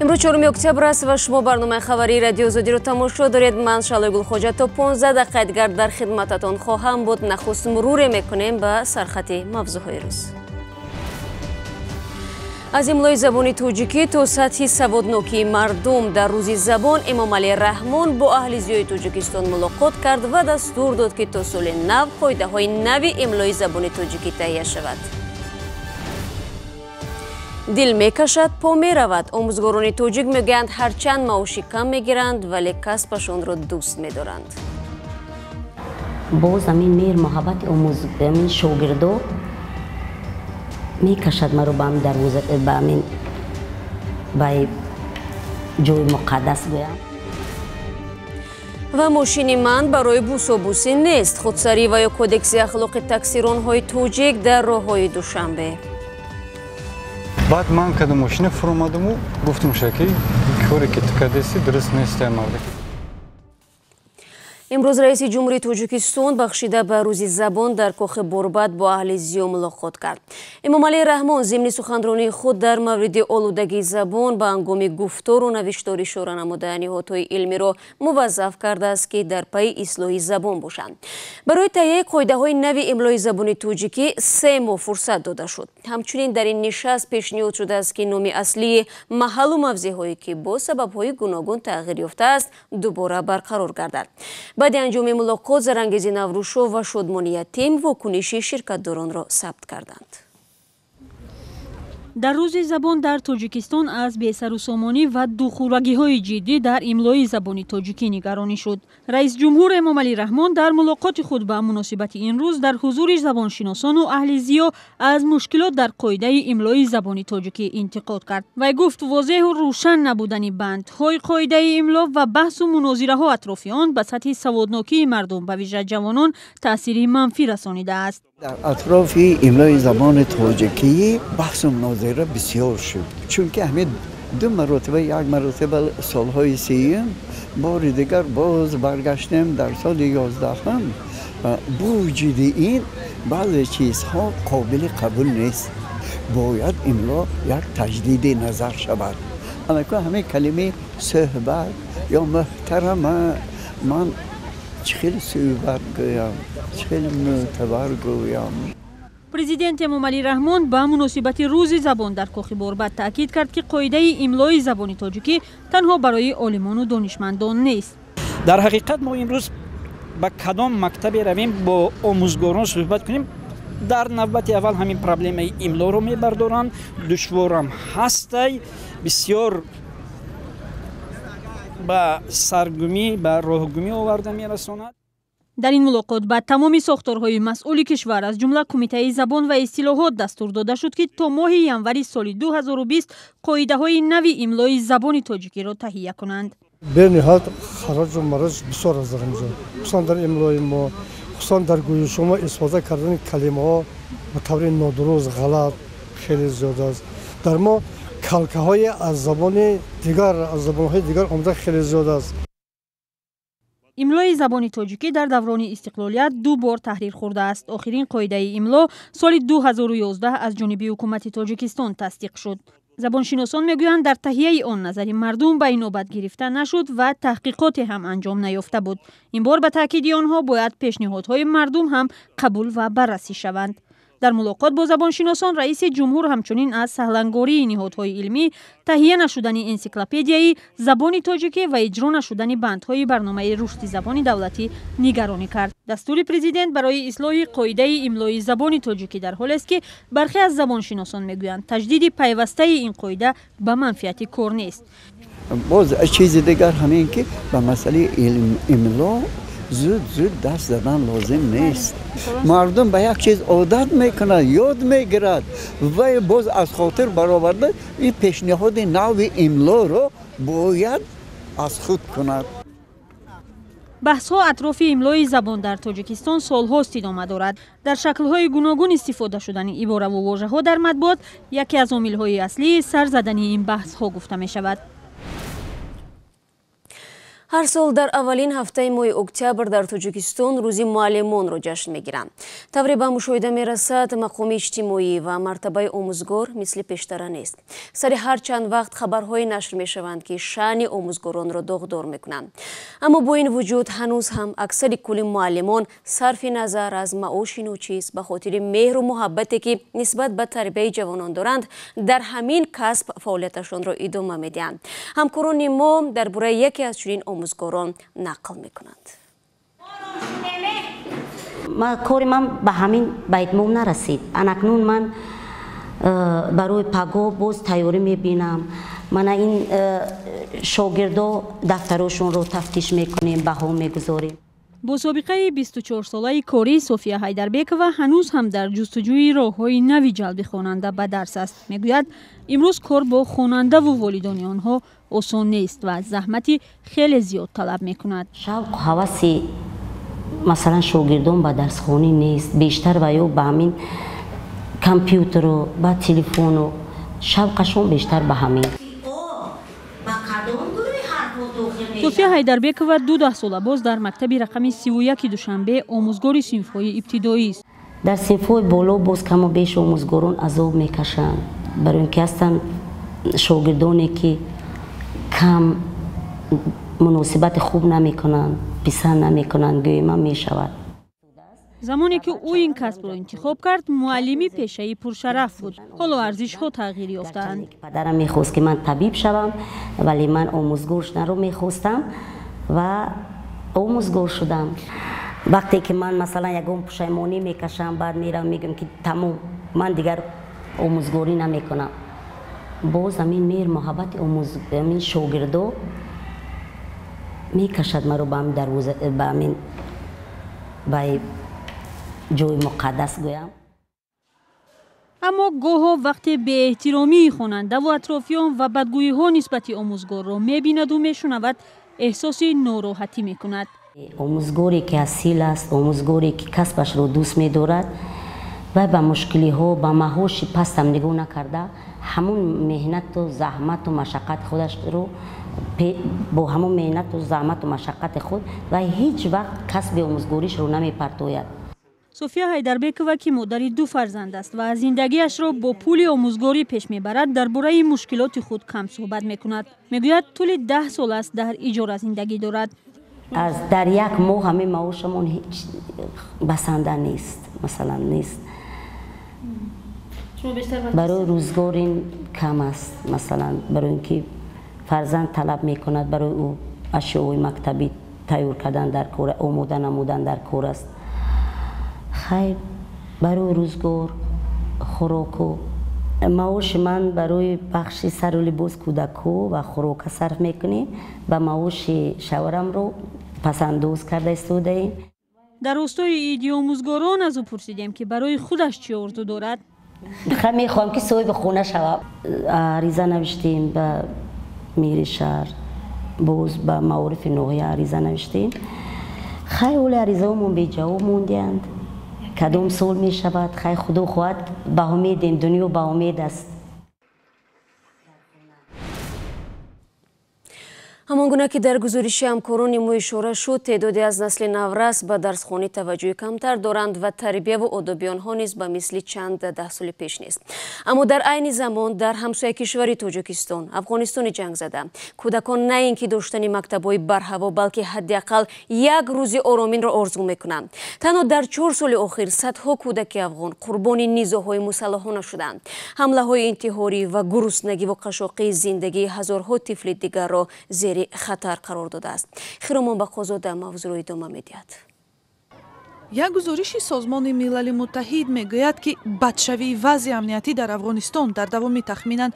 Имрӯз 4 октябр аст ва шумо барномаи хабарии Радиои Озодиро тамошо доред. Ман Шалои Гулхоҷа то 15 дақиқа дигар дар хидмататон хоҳам буд. Нахуст муруре мекунем ба сархати мавзӯъҳои рӯз. Аз имлои забони тоҷикӣ то сатҳи саводнокии мардум дар рӯзи забон Эмомалӣ Раҳмон бо аҳли зиёи Тоҷикистон мулоқот кард ва дастур дод, ки то соли нав қоидаҳои нави имлои забони тоҷикӣ таҳия шавад. Дил мекашад, по меравад. Омӯзгорони тоҷик мегӯянд, ҳарчанд маоши кам мегиранд, вале касбашонро дӯст медоранд. Боз ҳамин меҳр муҳаббати ҳамин шогирдо мекашад маро ба ҳамин дарвоза, ба ҳамин ба ҷои муқаддас гӯям. Ва мошини ман барои бусобусӣ нест. Худсарӣ ва ё кодекси ахлоқи таксиронҳои тоҷик дар роҳҳои Душанбе. Баъд ман када мошина фуромадаму гуфтам, ки коре ки ту кардеси, дуруст нест, марда. Имрӯз раиси ҷумҳурии Тоҷикистон бахшида ба рӯзи забон дар кохи Борбад бо аҳли зиё мулоқот кард. Эмомалӣ Раҳмон зимни суханронии худ дар мавриди олудагии забон ба ҳангоми гуфтору навиштор ишора намуда, ниҳодҳои илмиро муваззаф кардааст, ки дар пайи ислоҳи забон бошанд. Барои таҳияи қоидаҳои нави имлои забони тоҷикӣ 3 моҳ фурсат дода шуд. Ҳамчунин дар ин нишаст пешниҳод шудааст, ки номи аслии маҳаллу мавзеъҳое, ки бо сабабҳои гуногун тағйир ёфтааст, дубора барқарор гардад. Баъди анҷоми мулоқот Зарангези Наврӯзшо ва Шодмони Ятим вокуниши ширкатдоронро сабт карданд. Дар рӯзи забон дар Тоҷикистон аз бесарусомонӣ ва духурагиҳои ҷиддӣ дар имлои забони тоҷикӣ нигаронӣ шуд. Раисҷумҳур Эмомалӣ Раҳмон дар мулоқоти худ ба муносибати ин рӯз дар ҳузури забоншиносону аҳли зиё аз мушкилот дар қоидаи имлои забони тоҷикӣ интиқод кард. Вай гуфт, возеҳу рӯшан набудани бандҳои қоидаи имло ва баҳсу мунозираҳо атрофи он ба сатҳи саводнокии мардум, ба вижа ҷавонон, таъсири манфӣ расонидааст. Дар атрофи имлои забони тоҷикӣ баҳсу мунозира бисёр шуд, чунки ҳамин ду маротиба, як маротиба солҳои сиюм, бори дигар боз баргаштем дар соли 11-ум. Бо вуҷуди ин баъзе чизҳо қобили қабул нест, бояд имло як таҷдиди назар шавад. Анаку ҳамин калимаи суҳбат ё муҳтарама, ман чӣ хел суҳбат гӯям, чӣ хел мӯътабар гӯям? Президент Эмомалӣ Раҳмон ба муносибати рӯзи забон дар кохи Борбад таъкид кард, ки қоидаи имлои забони тоҷикӣ танҳо барои олимону донишмандон нест. Дар ҳақиқат, мо имрӯз ба кадом мактабе равем, бо омӯзгорон суҳбат кунем, дар навбати аввал ҳамин проблемаи имлоро мебардоранд. Душворам ҳастай, бисёр ба саргумӣ, ба роҳгумӣ оварда мерасонад. Дар ин мулоқот ба тамоми сохторҳои масъули кишвар, аз ҷумла Кумитаи забон ва истилоҳот, дастур дода шуд, ки то моҳи январи соли 2020 қоидаҳои нави имлои забони тоҷикиро таҳия кунанд. Бениҳоят хараҷу мараҷ бисёр аст дар инҷо, хусусан дар имлои мо, хусусан дар гӯиши мо истифода кардани калимаҳо ба таври нодуруст, ғалат хеле зиёд аст. Дар мо калкаҳои аз забони дигар, аз забонҳои дигар омада хеле зиёд аст. Имлои забони тоҷикӣ дар даврони истиқлолият ду бор таҳрир хӯрдааст. Охирин қоидаи имло соли 2011 аз ҷониби ҳукумати Тоҷикистон тасдиқ шуд. Забоншиносон мегӯянд, дар таҳияи он назари мардум ба инобат гирифта нашуд ва таҳқиқоте ҳам анҷом наёфта буд. Ин бор, ба таъкиди онҳо, бояд пешниҳодҳои мардум ҳам қабул ва баррасӣ шаванд. Дар мулоқот бо забоншиносон раиси ҷумҳур ҳамчунин аз саҳлангории ниҳодҳои илмӣ, таҳия нашудани энсиклопедияи забони тоҷикӣ ва иҷро нашудани бандҳои барномаи рушди забони давлатӣ нигаронӣ кард. Дастури президент барои ислоҳи қоидаи имлои забони тоҷикӣ дар ҳолест, ки бархе аз забоншиносон мегӯянд, таҷдиди пайвастаи ин қоида ба манфиати кор нест. Боз чизи дигар ҳамин, ки ба масъалаи имло зуд зуд даст задан лозим нест. Мардум ба як чиз одат мекунад, ёд мегирад ва боз аз хотир бароварда ин пешниҳоди нави имлоро бояд аз худ кунад. Баҳсҳо атрофи имлои забон дар Тоҷикистон солҳост идома дорад. Дар шаклҳои гуногун истифода шудани ибораву вожаҳо дар матбуот яке аз омилҳои аслии сар задани ин баҳсҳо гуфта мешавад. Ҳар сол дар аввалин ҳафтаи моҳи октябр дар Тоҷикистон рӯзи муаллимонро ҷашн мегиранд. Тавре ба мушоҳида мерасад, мақоми иҷтимоӣ ва мартабаи омӯзгор мисли пештара нест. Сари ҳар чанд вақт хабарҳое нашр мешаванд, ки шаъни омӯзгоронро доғдор мекунанд. Аммо бо ин вуҷуд ҳанӯз ҳам аксари кулли муаллимон сарфи назар аз маоши ночиз ба хотири меҳру муҳаббате, ки нисбат ба тарбияи ҷавонон доранд, дар ҳамин касб фаъолияташонро идома медиҳанд. Ҳамкорони мо дар бораи яке аз чунин омӯзгорон нақл мекунанд. Кори ман ба ҳамин ба итмом нарасид. Анакнун ман барои паго боз тайёрӣ мебинам. Мана ин шогирдо дафтарошонро тафтиш мекунем, баҳо мегузорем. Бо собиқаи 24-солаи корӣ София Ҳайдарбекова ҳанӯз ҳам дар ҷустуҷӯи роҳҳои нави ҷалби хонанда ба дарс аст. Мегӯяд, имрӯз кор бо хонандаву волидони онҳо осон нест ва заҳмати хеле зиёд талаб мекунад. Шавқу ҳаваси масалан шогирдон ба дарсхонӣ нест, бештар ва ё ба ҳамин компютеру ба телефону шавқашон бештар ба ҳамин. София Ҳайдарбекова 12 сола боз дар мактаби рақами 31 Душанбе омӯзгори синфҳои ибтидоист. Дар синфҳои боло боз каму беш омӯзгорон азоб мекашанд, барои ин ки ҳастанд шогирдоне, ки кам муносибати хуб намекунанд, писанд намекунанд, гӯема мешавад. Замоне ки ӯ ин касбро интихоб кард, муаллими пешаи пуршараф буд. Ҳоло арзишҳо тағйир ёфтаанд. Падарам мехост, ки ман табиб шавам, вале ман омӯзгор шуданро мехостам ва омӯзгор шудам. Вақте ки ман масалан ягон пушаймонӣ мекашам, баъд мерам мегӯям, ки тамом, ман дигар омӯзгорӣ намекунам. Боз ҳамин меҳр муҳаббати ҳамин шогирдо мекашад маро ба ҳамин дарвоза, ба ҳамин ба ҷои муқаддас гӯям. Аммо гоҳо вақте беэҳтиромии хонандаву атрофиён ва бадгӯиҳо нисбати омӯзгорро мебинаду мешунавад, эҳсоси нороҳатӣ мекунад. Омӯзгоре ки асил аст, омӯзгоре ки касбашро дӯст медорад, вай ба мушкилиҳо, ба маҳоши пастам нигоҳ накарда, ҳамун меҳнату заҳмату машаққати худашро бо ҳамун меҳнату заҳмату машаққати худ вай ҳеҷ вақт касби омӯзгоришро намепартояд. София Ҳайдарбекова, ки модари ду фарзанд аст ва зиндагиашро бо пули омӯзгорӣ пеш мебарад, дар бораи мушкилоти худ кам суҳбат мекунад. Мегӯяд, тӯли 10 сол аст дар иҷора зиндагӣ дорад. Аз дар як моҳ ҳамин маошамон ҳеҷ басанда нест, масалан нест. Барои рӯзгор ин кам аст, масалан барои ин ки фарзанд талаб мекунад, барои ӯ ашёи мактабӣ тайёр кардан дар кор, омода намудан дар кор аст. Хайр, барои рӯзгор, хӯроку маоши ман барои бахши сару либос кӯдакҳо ва хӯрока сарф мекунем ва маоши шавҳарамро пасандоз карда истодаем. Дар ростои иди омӯзгорон аз ӯ пурсидем, ки барои худаш чӣ орзу дорад. Мехоҳам, ки соҳиби хона шавам. Ариза навиштем ба мири шаҳр, боз ба маорифи ноҳия ариза навиштем. Хай, ҳоли аризаҳомон беҷавоб мондианд. Кадом сол мешавад, хай, худо хоҳад, ба умедем, дунё ба умед аст. Ҳамон гуна ки дар гузориши ҳамкорони мо ишора шуд, теъдоде аз насли наврас ба дарсхонӣ таваҷҷӯҳи камтар доранд ва тарбияву одоби онҳо низ ба мисли чанд даҳсоли пеш нест. Аммо дар айни замон дар ҳамсоя кишвари Тоҷикистон, Афғонистони ҷангзада, кӯдакон на ин ки доштани мактабҳои барҳаво, балки ҳадди ақал як рӯзи ороминро орзу мекунанд. Танҳо дар 4 соли охир садҳо кӯдаки афғон қурбони низоъҳои мусаллаҳона шуданд. Ҳамлаҳои интиҳорӣ ва гуруснагиву қашоқии зиндагии ҳазорҳо тифли дигарро зери хатар қарор додааст. Хиромон Бақозода мавзӯъро идома медиҳад. Як гузориши Созмони Милали Муттаҳид мегӯяд, ки бадшавии вазъи амниятӣ дар Афғонистон дар давоми тахминан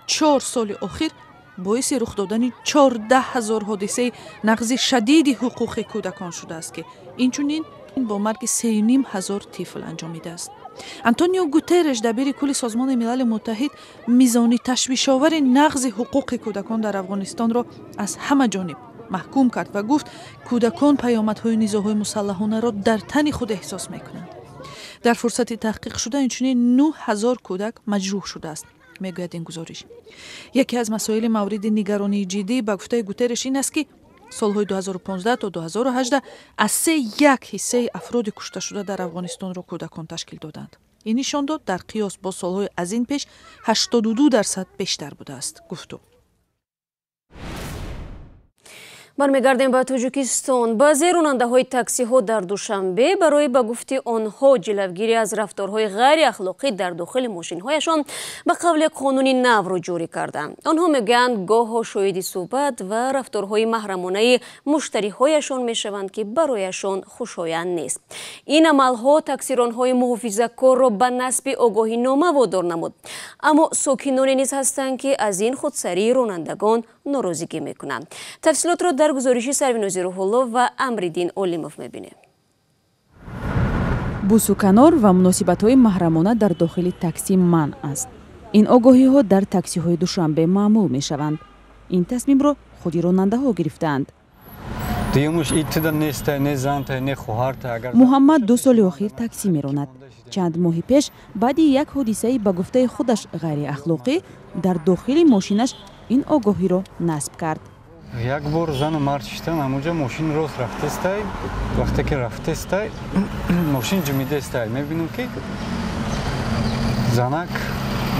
4 соли охир боиси рух додани 14 ҳазор ҳодисаи нақзи шадиди ҳуқуқи кӯдакон шудааст, ки инчунин бо марги 3,5 ҳазор тифл анҷомидааст. Антонио Гутерреш, дабири кулли Созмони Милали Муттаҳид, мизони ташвишовари нақзи ҳуқуқи кӯдакон дар Афғонистонро аз ҳама ҷониб маҳкум кард ва гуфт, кӯдакон паёмадҳои низоъҳои мусаллаҳонаро дар тани худ эҳсос мекунанд. Дар фурсати таҳқиқшуда инчунин 9 ҳазор кӯдак маҷрӯҳ шудааст, мегӯяд ин гузориш. Яке аз масоили мавриди нигаронии ҷиддӣ, ба гуфтаи Гутерреш, ин аст, ки Солҳои 2015 то 2018 аз се як ҳиссаи афроди кушташуда дар Афғонистонро кӯдакон ташкил доданд. Ин нишондод дар қиёс бо солҳои аз ин пеш 82% бештар будааст, гуфт ӯ. Бармегардем ба Тоҷикистон. Баъзе ронандаҳои таксиҳо дар Душанбе барои ба гуфти онҳо ҷилавгирӣ аз рафторҳои ғайриахлоқӣ дар дохили мошинҳояшон ба қавли қонуни навро ҷорӣ карданд. Онҳо мегӯянд, гоҳо шоҳиди суҳбат ва рафторҳои маҳрамонаи муштариҳояшон мешаванд, ки барояшон хушоянд нест. Ин амалҳо таксиронҳои муҳофизакорро ба насби огоҳинома водор намуд. Аммо сокиноне низ ҳастанд, ки аз ин худсарии ронандагон норозигӣ мекунанд. Тафсилотро дар гузориши Сарвинози Рӯҳулло ва Амриддин Олимов мебинем. Бусуканор ва муносибатҳои маҳрамона дар дохили таксӣ манъ аст. Ин огоҳиҳо дар таксиҳои Душанбе маъмул мешаванд. Ин тасмимро худи ронандаҳо гирифтаанд. Муҳаммад 2 соли охир таксӣ меронад. Чанд моҳи пеш баъди як ҳодисаи ба гуфтаи худаш ғайриахлоқӣ дар дохили мошинаш ин огоҳиро насб кард. Як бор зану мард шиштан, ҳамонҷо мошин рост рафтестай. Вақте ки рафтестай, мошин ҷумидестай. Мебинам, ки занак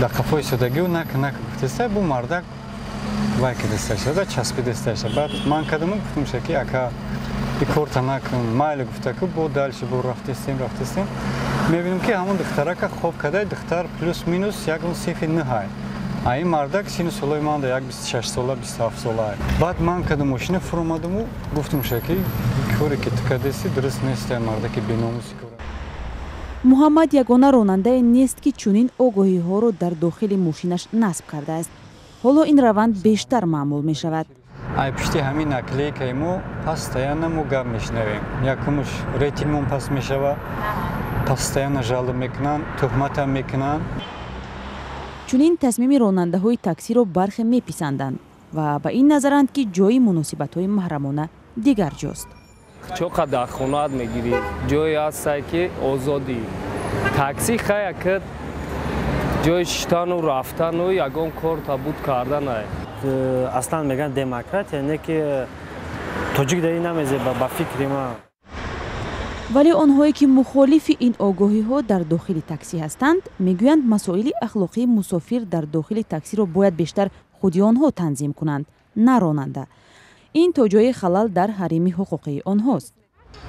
дар қафои истодагиу нак нак гуфтестай, бу мардак вай кидестай шуда, часпидестай. Баъд ман кардаму гуфтамша, ки ака, и корта накун, майли гуфтаку, бо дальше бо рафтестем, рафтестем. Мебинам, ки ҳамон духтарака хоб кадай, духтар плюс-минус ягон синфи нӯҳай. А ин мардак сину солаи ман да як 26 сола, 27 сола. Баъд ман кардам мошина фуромадаму гуфтамша, ки коре ки ту кардеси дуруст нест, мардаки беномуси кора. Муҳаммад ягона ронандае нест, ки чунин огоҳиҳоро дар дохили мошинаш насб кардааст. Ҳоло ин раванд бештар маъмул мешавад. Ай пишти ҳамин наклейкаи мо постоянно мо гап мешунавем. Якумш, рейтингмон паст мешава, постоянно жалоб мекунанд, туҳматам мекунанд. Чунин тасмими ронандаҳои таксиро бархе меписанданд ва ба ин назаранд, ки ҷои муносибатҳои маҳрамона дигар ҷост. Чо қадар хонаат мегирӣ, ҷое ҳастай, ки озодӣ. Такси хая ки ҷои шиштану рафтану ягон кор табуд карданай. Аслан мегӯянд демократия, не ки тоҷик дар ин намезеба, ба фикри ман. Вале онҳое, ки мухолифи ин огоҳиҳо дар дохили таксӣ ҳастанд, мегӯянд, масоили ахлоқии мусофир дар дохили таксиро бояд бештар худи онҳо танзим кунанд, на ронанда. Ин то ҷои халал дар ҳарими ҳуқуқии онҳост.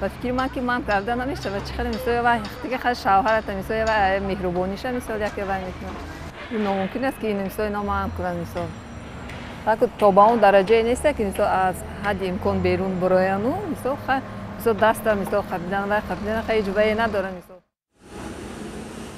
Ба фикри ман, ки ман карда намешавад. Чӣ хеле мисол вай дига хел шавҳарата, мисол вай меҳрубониша, мисол яке вай мекунад. Ин номумкин аст, ки ин мисол ино манъ кунанд. Мисол то ба он дараҷае нест, ки мисол аз ҳадди имкон берун бурояну мисол мисол даста мисол қабидан вай қабидан ҳеҷ вае надорад мисол.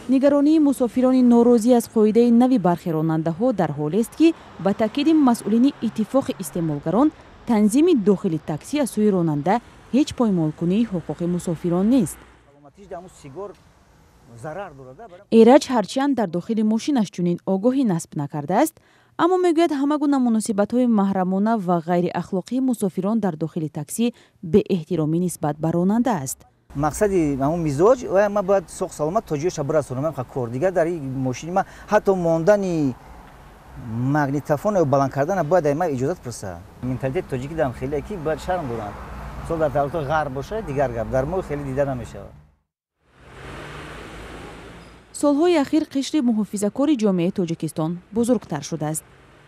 Нигаронии мусофирони норозӣ аз қоидаи нави бархе ронандаҳо дар ҳолест, ки ба таъкиди масъулини иттифоқи истеъмолгарон, танзими дохили таксӣ аз сӯи ронанда ҳеҷ поймолкунии ҳуқуқи мусофирон нест. Эраҷ ҳарчанд дар дохили мошинаш чунин огоҳӣ насб накардааст, аммо мегӯяд, ҳама гуна муносибатҳои маҳрамона ва ғайриахлоқии мусофирон дар дохили таксӣ беэҳтиромӣ нисбат ба ронанда аст. Мақсади ҳамон мизоҷ ва ман бояд соғ саломат то ҷояша бирасонам, кор дигар дар мошини ман ҳатто мондани магнитофон ё баланд кардана бояд ай ман иҷозат пурса. Менталитети тоҷикӣ дам хеле, ки бояд шарм доранд. Мисол, дар давлатҳои ғарб бошад, дигар гап, дар мо хеле дида намешавад. Солҳои ахир қишри муҳофизакори ҷомеаи Тоҷикистон бузургтар шудааст.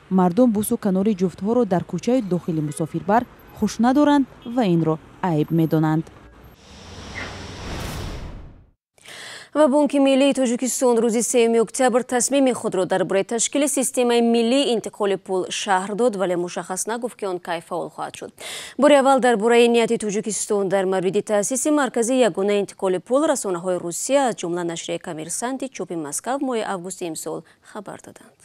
Мардум бусу канори ҷуфтҳоро дар кӯчаи дохили мусофирбар хуш надоранд ва инро айб медонанд. Ва Бонки миллии Тоҷикистон рӯзи 3 октябр тасмими худро дар бораи ташкили системаи миллии интиқоли пул шарҳ дод, вале мушаххас нагуфт, ки он кай фаъол хоҳад шуд. Бори аввал дар бораи нияти Тоҷикистон дар мавриди таъсиси маркази ягонаи интиқоли пул расонаҳои Русия, аз ҷумла нашрияи Коммерсанти чопи Москав, моҳи августи имсол хабар доданд.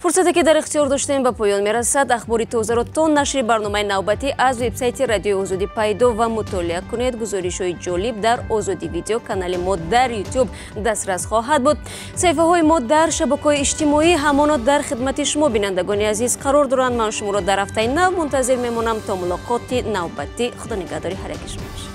Фурсате, ки дар ихтиёр доштем, ба поён мерасад. Ахбори тозаро то нашри барномаи навбатӣ аз вебсайти Радиои Озодӣ пайдо ва мутолиа кунед. Гузоришҳои ҷолиб дар Озодӣ видео канали мо дар Ютуб дастрас хоҳад буд. Саҳифаҳои мо дар шабакаҳои иҷтимоӣ ҳамоно дар хидмати шумо, бинандагони азиз, қарор доранд. Ман шуморо дар ҳафтаи нав мунтазир мемонам. То мулоқоти навбатӣ, Худо нигаҳдори ҳар яки шумо бошад.